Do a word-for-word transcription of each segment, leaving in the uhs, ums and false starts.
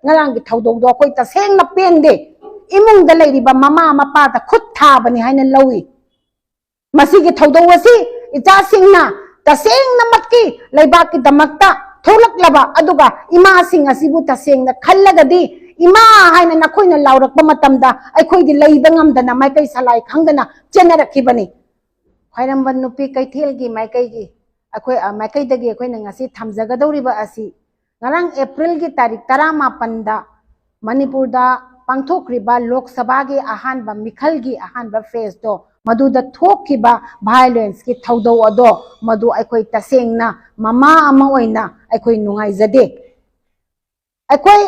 ꯉꯔꯥꯡꯒꯤ ꯊꯧꯗꯣꯛꯇꯣ ꯑꯩꯈꯣꯏ ꯇꯁꯦꯡꯅ ꯄꯦꯟꯗꯦ꯫ ꯏꯃꯨꯡꯗ ꯂꯩꯔꯤꯕ ꯃꯃꯥ ꯃꯄꯥꯗ ꯈꯨꯠ ꯊꯥꯕꯅꯤ ꯍꯥꯏꯅ ꯂꯧꯏ꯫ ꯃꯁꯤꯒꯤ ꯊꯧꯗꯣꯛ ꯑꯁꯤ ꯏꯆꯥꯁꯤꯡꯅ ꯇꯁꯦꯡꯅꯃꯛꯀꯤ ꯂꯩꯕꯥꯛꯀꯤꯗꯃꯛꯇ ꯊꯣꯛꯂꯛꯂꯕ, ꯑꯗꯨꯒ ꯏꯃꯥꯁꯤꯡ ꯑꯁꯤꯕꯨ ꯇꯁꯦꯡꯅ ꯈꯜꯂꯒꯗꯤ, "ꯏꯃꯥ" ꯍꯥꯏꯅ ꯅꯈꯣꯏꯅ ꯂꯥꯎꯔꯛꯄ ꯃꯇꯝꯗ ꯑꯩꯈꯣꯏꯗꯤ ꯂꯩꯕ ꯉꯝꯗꯅ ꯃꯥꯏꯀꯩ ꯁꯂꯥꯏ ꯈꯪꯗꯅ ꯆꯦꯟꯅꯔꯛꯈꯤꯕꯅꯤ꯫ ꯈ꯭ꯋꯥꯏꯔꯝꯕꯟ ꯅꯨꯄꯤ ꯀꯩꯊꯦꯜꯒꯤ ꯃꯥꯏꯀꯩꯒꯤ ꯑꯩꯈꯣꯏ, ꯑ, ꯃꯥꯏꯀꯩꯗꯒꯤ ꯑꯩꯈꯣꯏꯅ ꯉꯁꯤ ꯊꯝꯖꯒꯗꯧꯔꯤꯕ ꯑꯁꯤ ꯉꯔꯥꯡ ꯑꯦꯄ꯭ꯔꯤꯜꯒꯤ ꯇꯥꯔꯤꯛ ꯇꯔꯥꯃꯥꯄꯟꯗ ꯃꯅꯤꯄꯨꯔꯗ ꯄꯥꯡꯊꯣꯛꯈ꯭ꯔꯤꯕ ꯂꯣꯛ ꯁꯚꯥꯒꯤ ꯑꯍꯥꯟꯕ ꯃꯤꯈꯜꯒꯤ ꯑꯍꯥꯟꯕ ꯐꯦꯁꯇꯣ, ꯃꯗꯨꯗ ꯊꯣꯛꯈꯤꯕ ꯚꯥꯏꯑꯣꯂꯦꯟꯁꯀꯤ ꯊꯧꯗꯧ ꯑꯗꯣ, ꯃꯗꯨ ꯑꯩꯈꯣꯏ ꯇꯁꯦꯡꯅ ꯃꯃꯥ ꯑꯃ ꯑꯣꯏꯅ ꯑꯩꯈꯣꯏ ꯅꯨꯡꯉꯥꯏꯖꯗꯦ꯫ ꯑꯩꯈꯣꯏ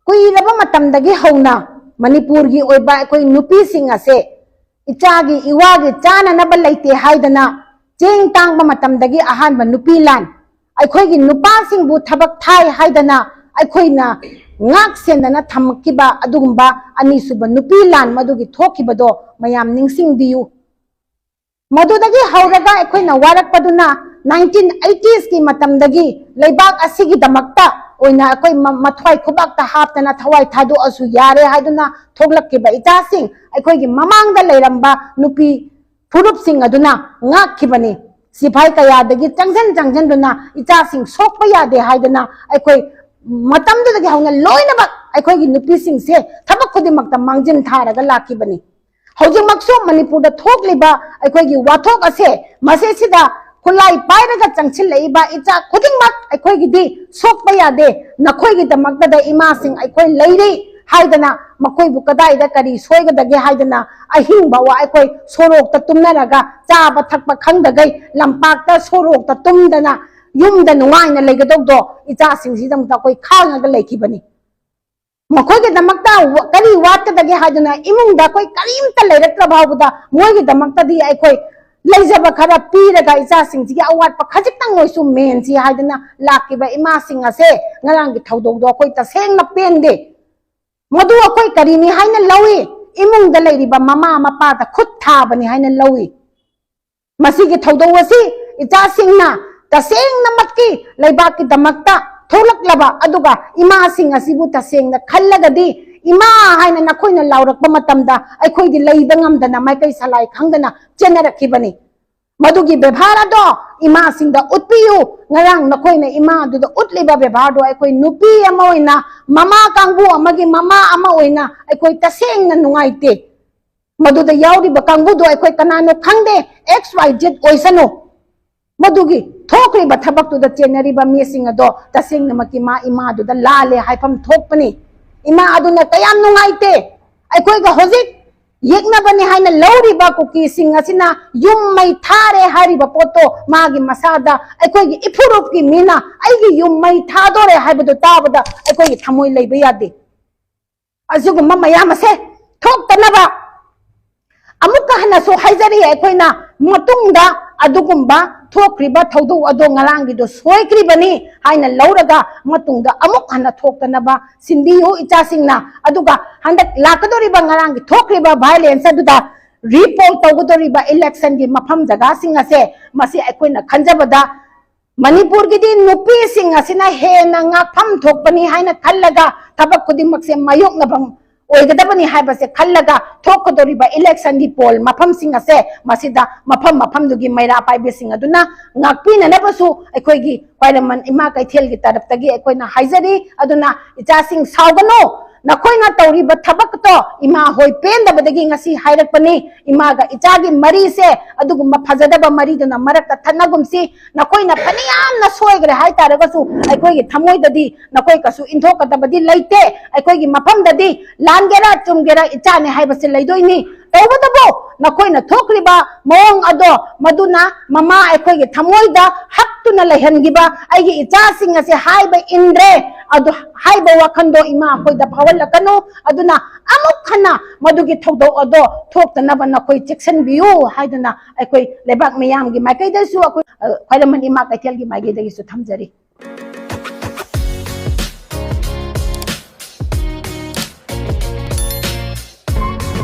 ꯀꯨꯏꯔꯕ ꯃꯇꯝꯗꯒꯤ ꯍꯧꯅ ꯃꯅꯤꯄꯨꯔꯒꯤ ꯑꯣꯏꯕ ꯑꯩꯈꯣꯏ ꯅꯨꯄꯤꯁꯤꯡ ꯑꯁꯦ ꯏꯆꯥꯒꯤ ꯏꯋꯥꯒꯤ ꯆꯥꯅꯅꯕ ꯂꯩꯇꯦ ꯍꯥꯏꯗꯅ ꯆꯦꯡ ꯇꯥꯡꯕ ꯃꯇꯝꯗꯒꯤ ꯑꯍꯥꯟꯕ ꯅꯨꯄꯤ ꯂꯥꯟ, ꯑꯩꯈꯣꯏꯒꯤ ꯅꯨꯄꯥꯁꯤꯡꯕꯨ ꯊꯕꯛ ꯊꯥꯏ ꯍꯥꯏꯗꯅ ꯑꯩꯈꯣꯏꯅ ꯉꯥꯛ ꯁꯦꯟꯗꯅ ꯊꯝꯃꯛꯈꯤꯕ ꯑꯗꯨꯒꯨꯝꯕ ꯑꯅꯤꯁꯨꯕ ꯅꯨꯄꯤ ꯂꯥꯟ ꯃꯗꯨꯒꯤ ꯊꯣꯛꯈꯤꯕꯗꯣ ꯃꯌꯥꯝ ꯅꯤꯡꯁꯤꯡꯕꯤꯌꯨ꯫ ꯃꯗꯨꯗꯒꯤ ꯍꯧꯔꯒ ꯑꯩꯈꯣꯏꯅ ꯋꯥꯔꯛꯄꯗꯨꯅ ꯅꯥꯏꯟꯇꯤꯟ ꯑꯩꯠꯇꯤꯁꯀꯤ ꯃꯇꯝꯗꯒꯤ ꯂꯩꯕꯥꯛ ꯑꯁꯤꯒꯤꯗꯃꯛꯇ ꯑꯣꯏꯅ ꯑꯩꯈꯣꯏ ꯃ-, ꯃꯊ꯭ꯋꯥꯏ ꯈꯨꯕꯥꯛꯇ ꯍꯥꯞꯇꯅ ꯊꯋꯥꯏ ꯊꯥꯗꯣꯛꯑꯁꯨ ꯌꯥꯔꯦ ꯍꯥꯏꯗꯨꯅ ꯊꯣꯛꯂꯛꯈꯤꯕ ꯏꯆꯥꯁꯤꯡ, ꯑꯩꯈꯣꯏꯒꯤ ꯃꯃꯥꯡꯗ ꯂꯩꯔꯝꯕ ꯅꯨꯄꯤ ꯐꯨꯔꯨꯞꯁꯤꯡ ꯑꯗꯨꯅ ꯉꯥꯛꯈꯤꯕꯅꯤ꯫ ꯁꯤꯐꯥꯏ ꯀꯌꯥꯗꯒꯤ ꯆꯪꯁꯤꯟ ꯆꯪꯁꯤꯟꯗꯨꯅ ꯏꯆꯥꯁꯤꯡ ꯁꯣꯛꯄ ꯌꯥꯗꯦ ꯍꯥꯏꯗꯅ ꯑꯩꯈꯣꯏ ꯃꯇꯝꯗꯨꯗꯒꯤ ꯍꯧꯅ ꯂꯣꯏꯅꯃꯛ ꯑꯩꯈꯣꯏꯒꯤ ꯅꯨꯄꯤꯁꯤꯡꯁꯦ ꯊꯕꯛ ꯈꯨꯗꯤꯡꯃꯛꯇ ꯃꯥꯡꯖꯤꯟ ꯊꯥꯔꯒ ꯂꯥꯛꯈꯤꯕꯅꯤ꯫ ꯍꯧꯖꯤꯛꯃꯛꯁꯨ ꯃꯅꯤꯄꯨꯔꯗ ꯊꯣꯛꯂꯤꯕ ꯑꯩꯈꯣꯏꯒꯤ ꯋꯥꯊꯣꯛ ꯑꯁꯦ ꯃꯁꯤꯁꯤꯗ ꯈꯨꯠꯂꯥꯏ ꯄꯥꯏꯔꯒ ꯆꯪꯁꯤꯜꯂꯛꯏꯕ ꯏꯆꯥ ꯈꯨꯗꯤꯡꯃꯛ ꯑꯩꯈꯣꯏꯒꯤꯗꯤ ꯁꯣꯛꯄ ꯌꯥꯗꯦ, ꯅꯈꯣꯏꯒꯤꯗꯃꯛꯇꯗ ꯏꯃꯥꯁꯤꯡ ꯑꯩꯈꯣꯏ ꯂꯩꯔꯤ ꯍꯥꯏꯗꯅ ꯃꯈꯣꯏꯕꯨ ꯀꯗꯥꯏꯗ ꯀꯔꯤ ꯁꯣꯏꯒꯗꯒꯦ ꯍꯥꯏꯗꯅ ꯑꯍꯤꯡ ꯐꯥꯎꯕ ꯑꯩꯈꯣꯏ ꯁꯣꯔꯣꯛꯇ ꯇꯨꯝꯅꯔꯒ ꯆꯥꯕ ꯊꯛꯄ ꯈꯪꯗꯒꯩ ꯂꯝꯄꯥꯛꯇ ꯁꯣꯔꯣꯛꯇ ꯇꯨꯝꯗꯅ ꯌꯨꯝꯗ ꯅꯨꯡꯉꯥꯏꯅ ꯂꯩꯒꯗꯧꯗꯣ ꯏꯆꯥꯁꯤꯡꯁꯤꯗꯃꯛꯇ ꯑꯩꯈꯣꯏ ꯈꯥꯡꯉꯒ ꯂꯩꯈꯤꯕꯅꯤ꯫ ꯃꯈꯣꯏꯒꯤꯗꯃꯛꯇ ꯋ-, ꯀꯔꯤ ꯋꯥꯠꯀꯗꯒꯦ ꯍꯥꯏꯗꯨꯅ ꯏꯃꯨꯡꯗ ꯑꯩꯈꯣꯏ ꯀꯔꯤꯝꯇ ꯂꯩꯔꯛꯇ꯭ꯔꯕ ꯐꯥꯎꯕꯗ ꯃꯣꯏꯒꯤꯗꯃꯛꯇꯗꯤ ꯑꯩꯈꯣꯏ ꯂꯩꯖꯕ ꯈꯔ ꯄꯤꯔꯒ ꯏꯆꯥꯁꯤꯡꯁꯤꯒꯤ ꯑꯋꯥꯠꯄ ꯈꯖꯤꯛꯇꯪ ꯑꯣꯏꯁꯨ ꯃꯦꯟꯁꯤ ꯍꯥꯏꯗꯨꯅ ꯂꯥꯛꯈꯤꯕ ꯏꯃꯥꯁꯤꯡ ꯑꯁꯦ ꯉꯔꯥꯡꯒꯤ ꯊꯧꯗꯧꯗꯣ ꯑꯩꯈꯣꯏ ꯇꯁꯦꯡꯅ ꯄꯦꯟꯗꯦ꯫ ꯃꯗꯨ ꯑꯩꯈꯣꯏ ꯀꯔꯤꯅꯤ ꯍꯥꯏꯅ ꯂꯧꯏ? ꯏꯃꯨꯡꯗ ꯂꯩꯔꯤꯕ ꯃꯃꯥ ꯃꯄꯥꯗ ꯈꯨꯠ ꯊꯥꯕꯅꯤ ꯍꯥꯏꯅ ꯂꯧꯏ꯫ ꯃꯁꯤꯒꯤ ꯊꯧꯗꯧ ꯑꯁꯤ ꯏꯆꯥꯁꯤꯡꯅ ꯇꯁꯦꯡꯅꯃꯛꯀꯤ ꯂꯩꯕꯥꯛꯀꯤꯗꯃꯛꯇ ꯊꯣꯛꯂꯛꯂꯕ, ꯑꯗꯨꯒ ꯏꯃꯥꯁꯤꯡ ꯑꯁꯤꯕꯨ ꯇꯁꯦꯡꯅ ꯈꯜꯂꯒꯗꯤ, "ꯏꯃꯥ" ꯍꯥꯏꯅ ꯅꯈꯣꯏꯅ ꯂꯥꯎꯔꯛꯄ ꯃꯇꯝꯗ ꯑꯩꯈꯣꯏꯗꯤ ꯂꯩꯕ ꯉꯝꯗꯅ, ꯃꯥꯏꯀꯩ ꯁꯂꯥꯏ ꯈꯪꯗꯅ ꯆꯦꯟꯅꯔꯛꯈꯤꯕꯅꯤ꯫ ꯃꯗꯨꯒꯤ ꯕꯦꯕꯥꯔ ꯑꯗꯣ ꯏꯃꯥꯁꯤꯡꯗ ꯎꯠꯄꯤꯌꯨ꯫ ꯉꯔꯥꯡ ꯅꯈꯣꯏꯅ ꯏꯃꯥ ꯑꯗꯨꯗ ꯎꯠꯂꯤꯕ ꯕꯦꯕꯥꯔꯗꯣ ꯑꯩꯈꯣꯏ ꯅꯨꯄꯤ ꯑꯃ ꯑꯣꯏꯅ, ꯃꯃꯥ ꯀꯥꯡꯕꯨ ꯑꯃꯒꯤ ꯃꯃꯥ ꯑꯃ ꯑꯣꯏꯅ ꯑꯩꯈꯣꯏ ꯇꯁꯦꯡꯅ ꯅꯨꯡꯉꯥꯏꯇꯦ꯫ ꯃꯗꯨꯗ ꯌꯥꯎꯔꯤꯕ ꯀꯥꯡꯕꯨꯗꯣ ꯑꯩꯈꯣꯏ ꯀꯅꯥꯅꯣ ꯈꯪꯗꯦ, X Y Z ꯑꯣꯏꯁꯅꯨ꯫ ꯃꯗꯨꯒꯤ ꯊꯣꯛꯈ꯭ꯔꯤꯕ ꯊꯕꯛꯇꯨꯗ ꯆꯦꯟꯅꯔꯤꯕ ꯃꯤꯁꯤꯡ ꯑꯗꯣ ꯇꯁꯦꯡꯅꯃꯛꯀꯤ ꯃꯥ ꯏꯃꯥꯗꯨꯗ ꯂꯥꯜꯂꯦ ꯍꯥꯏꯐꯝ ꯊꯣꯛꯄꯅꯤ꯫ ꯏꯃꯥ ꯑꯗꯨꯅ ꯀꯌꯥꯝ ꯅꯨꯡꯉꯥꯏꯇꯦ꯫ ꯑꯩꯈꯣꯏꯒ ꯍꯧꯖꯤꯛ ꯌꯦꯛꯅꯕꯅꯤ ꯍꯥꯏꯅ ꯂꯧꯔꯤꯕ ꯀꯨꯀꯤꯁꯤꯡ ꯑꯁꯤꯅ ꯌꯨꯝ ꯃꯩ ꯊꯥꯔꯦ ꯍꯥꯏꯔꯤꯕ ꯄꯣꯠꯇꯣ ꯃꯥꯒꯤ ꯃꯁꯥꯗ ꯑꯩꯈꯣꯏꯒꯤ ꯏꯐꯨꯔꯨꯞꯀꯤ ꯃꯤꯅ ꯑꯩꯒꯤ ꯌꯨꯝ ꯃꯩ ꯊꯥꯗꯣꯔꯦ ꯍꯥꯏꯕꯗꯨ ꯇꯥꯕꯗ ꯑꯩꯈꯣꯏꯒꯤ ꯊꯃꯣꯏ ꯂꯩꯕ ꯌꯥꯗꯦ꯫ ꯑꯁꯤꯒꯨꯝꯕ ꯃꯌꯥꯝ ꯑꯁꯦ ꯊꯣꯛꯇꯅꯕ ꯑꯃꯨꯛꯀ ꯍꯟꯅꯁꯨ ꯍꯥꯏꯖꯔꯤ, ꯑꯩꯈꯣꯏꯅ ꯃꯇꯨꯡꯗ ꯑꯗꯨꯒꯨꯝꯕ ꯊꯣꯛꯈ꯭ꯔꯤꯕ ꯊꯧꯗꯣꯛ ꯑꯗꯣ ꯉꯔꯥꯡꯒꯤꯗꯣ ꯁꯣꯏꯈ꯭ꯔꯤꯕꯅꯤ ꯍꯥꯏꯅ ꯂꯧꯔꯒ ꯃꯇꯨꯡꯗ ꯑꯃꯨꯛ ꯍꯟꯅ ꯊꯣꯛꯇꯅꯕ ꯁꯤꯟꯕꯤꯌꯨ ꯏꯆꯥꯁꯤꯡꯅ꯫ ꯑꯗꯨꯒ ꯍꯟꯗꯛ ꯂꯥꯛꯀꯗꯧꯔꯤꯕ ꯉꯔꯥꯡꯒꯤ ꯊꯣꯛꯈ꯭ꯔꯤꯕ violence ꯑꯗꯨꯗ repoll ꯇꯧꯒꯗꯧꯔꯤꯕ electionꯒꯤ ꯃꯐꯝ ꯖꯒꯥꯁꯤꯡ ꯑꯁꯦ ꯃꯁꯤ ꯑꯩꯈꯣꯏꯅ ꯈꯟꯖꯕꯗ ꯃꯅꯤꯄꯨꯔꯒꯤꯗꯤ ꯅꯨꯄꯤꯁꯤꯡ ꯑꯁꯤꯅ ꯍꯦꯟꯅ ꯉꯥꯛꯐꯝ ꯊꯣꯛꯄꯅꯤ ꯍꯥꯏꯅ ꯈꯜꯂꯒ ꯊꯕꯛ ꯈꯨꯗꯤꯡꯃꯛꯁꯦ ꯃꯥꯌꯣꯛꯅꯐꯝ ꯑꯣꯏꯒꯗꯕꯅꯤ ꯍꯥꯏꯕꯁꯦ ꯈꯜꯂꯒ ꯊꯣꯛꯀꯗꯧꯔꯤꯕ electionꯒꯤ poll ꯃꯐꯝꯁꯤꯡ ꯑꯁꯦ ꯃꯁꯤꯗ ꯃꯐꯝ ꯃꯐꯝꯗꯨꯒꯤ ꯃꯩꯔꯥ ꯄꯥꯏꯕꯤꯁꯤꯡ ꯑꯗꯨꯅ ꯉꯥꯛꯄꯤꯅꯅꯕꯁꯨ ꯑꯩꯈꯣꯏꯒꯤ ꯈ꯭ꯋꯥꯏꯔꯝꯕꯟ ꯏꯃꯥ ꯀꯩꯊꯦꯜꯒꯤ ꯇꯔꯞꯇꯒꯤ ꯑꯩꯈꯣꯏꯅ ꯍꯥꯏꯖꯔꯤ꯫ ꯑꯗꯨꯅ ꯏꯆꯥꯁꯤꯡ ꯁꯥꯎꯒꯅꯨ, ꯅꯈꯣꯏꯅ ꯇꯧꯔꯤꯕ ꯊꯕꯛꯇꯣ ꯏꯃꯥ ꯍꯣꯏ ꯄꯦꯟꯗꯕꯗꯒꯤ ꯉꯁꯤ ꯍꯥꯏꯔꯛꯄꯅꯤ꯫ ꯏꯃꯥꯒ ꯏꯆꯥꯒꯤ ꯃꯔꯤꯁꯦ ꯑꯗꯨꯒꯨꯝꯕ ꯐꯖꯗꯕ ꯃꯔꯤꯗꯨꯅ ꯃꯔꯛꯇ ꯊꯠꯅꯒꯨꯝꯁꯤ꯫ ꯅꯈꯣꯏꯅ ꯐꯅꯌꯥꯝꯅ ꯁꯣꯏꯈ꯭ꯔꯦ ꯍꯥꯏꯇꯥꯔꯒꯁꯨ ꯑꯩꯈꯣꯏꯒꯤ ꯊꯃꯣꯏꯗꯗꯤ ꯅꯈꯣꯏ ꯀꯩꯁꯨ ꯏꯟꯊꯣꯛꯀꯗꯕꯗꯤ ꯂꯩꯇꯦ꯫ ꯑꯩꯈꯣꯏꯒꯤ ꯃꯐꯝꯗꯗꯤ ꯂꯥꯟꯒꯦꯔꯥ ꯆꯨꯝꯒꯦꯔꯥ ꯏꯆꯥꯅꯦ ꯍꯥꯏꯕꯁꯦ ꯂꯩꯗꯣꯏꯅꯤ꯫ ꯇꯧꯕꯇꯕꯨ ꯅꯈꯣꯏꯅ ꯊꯣꯛꯈ꯭ꯔꯤꯕ ꯃꯑꯣꯡ ꯑꯗꯣ ꯃꯗꯨꯅ ꯃꯃꯥ ꯑꯩꯈꯣꯏꯒꯤ ꯊꯃꯣꯏꯗ ꯍꯛꯇꯨꯅ ꯂꯩꯍꯟꯈꯤꯕ ꯑꯩꯒꯤ ꯏꯆꯥꯁꯤꯡ ꯑꯁꯦ ꯍꯥꯏꯕ ꯏꯟꯗ꯭ꯔꯦ, ꯑꯗꯨ ꯍꯥꯏꯕ ꯋꯥꯈꯜꯗꯣ ꯏꯃꯥ ꯑꯩꯈꯣꯏꯗ ꯐꯥꯎꯍꯜꯂꯛꯀꯅꯨ꯫ ꯑꯗꯨꯅ ꯑꯃꯨꯛ ꯍꯟꯅ ꯃꯗꯨꯒꯤ ꯊꯧꯗꯣꯛ ꯑꯗꯣ ꯊꯣꯛꯇꯅꯕ ꯅꯈꯣꯏ ꯆꯦꯛꯁꯤꯟꯕꯤꯌꯨ ꯍꯥꯏꯗꯨꯅ ꯑꯩꯈꯣꯏ ꯂꯩꯕꯥꯛ ꯃꯤꯌꯥꯝꯒꯤ ꯃꯥꯏꯀꯩꯗꯁꯨ, ꯑꯩꯈꯣꯏ, ꯑ, ꯈ꯭ꯋꯥꯏꯔꯝꯕꯟ ꯏꯃꯥ ꯀꯩꯊꯦꯜꯒꯤ ꯃꯥꯏꯀꯩꯗꯒꯤꯁꯨ ꯊꯝꯖꯔꯤ꯫